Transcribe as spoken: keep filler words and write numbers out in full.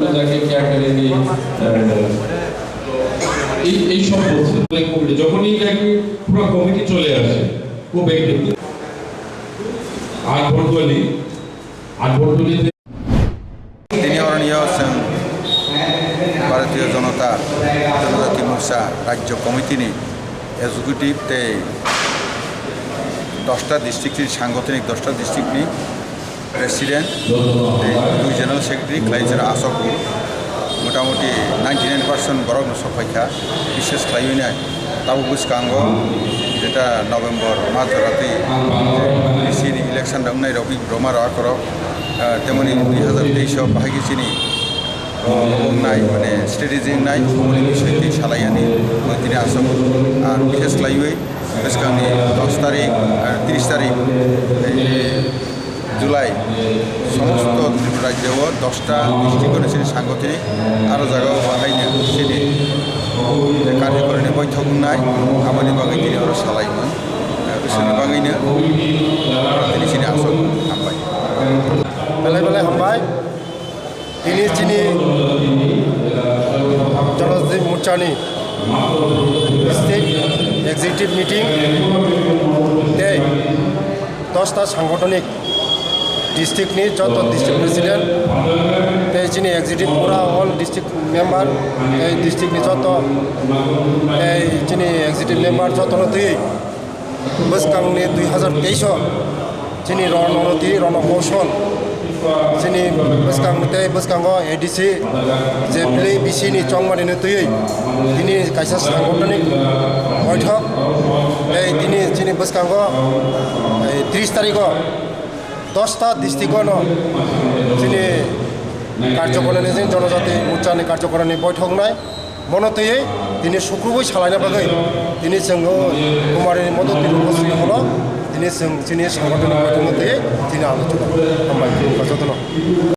जाके क्या करेंगे, अ, এই, এই সব বলছে। কমিটি, যখনই দেখি পুরো কমিটি চলে আসে, ও ব্যক্তি আট ভোট দলই, আট ভোট দলই Tini oroni o chwng Bharatiya Janata, Janajati Morcha Rajya Committee ni executive tei dosta district ni sangothani, dosta district ni president tei dui general secretary khlai jora aswk motamuti ninety nine percent borok no sok phaikha, bishes khlaiwi nai. Tabuk bwskango jeta November mas jora twi B C ni election rok wngnai rok, roma rok akorok, ah, temoni dui hazar teis o bahai khe chini, oh, wngnai, mane strategy wngnai, oboni bisoi twi salai ani, tini aswk, ah, bishes khlaiwi bwskangni dos tarik, ah, tris tarik, eh, July, somosto Tripura rajyo o dosta district o chini sangothani aro jaga o bahaino chini karjokorini boithok wngnai, aboni bagwi tini oro salaimung. Bwswkni bagwino tini chini aswk hambai. Belai belai hambai. Tini chini Janajati Morchani State Executive Meeting tei dosta sangothani district ni joto district president tei chini executive pura all district member tei district ni joto tei chini executive member joto no twi bwskangni dui hazar teis o chini Ron Onoti, Ron Koushal, chini bwskang tei bwskango A D C je bili B C ni chongmani no twi tini kaisa sangothani boithok tei tini chini bwskango, eh, tris tarikh o dosta district o no chini karjokoroni, chini Janajati Morchani karjokoroni boithok wngnai. Mono twi tini sukrubui salaina bagwi tini chwng o Kumarini modo tini upasthit holo tini chwng chini sangothani boithok no twi tini alochona hambai jotono.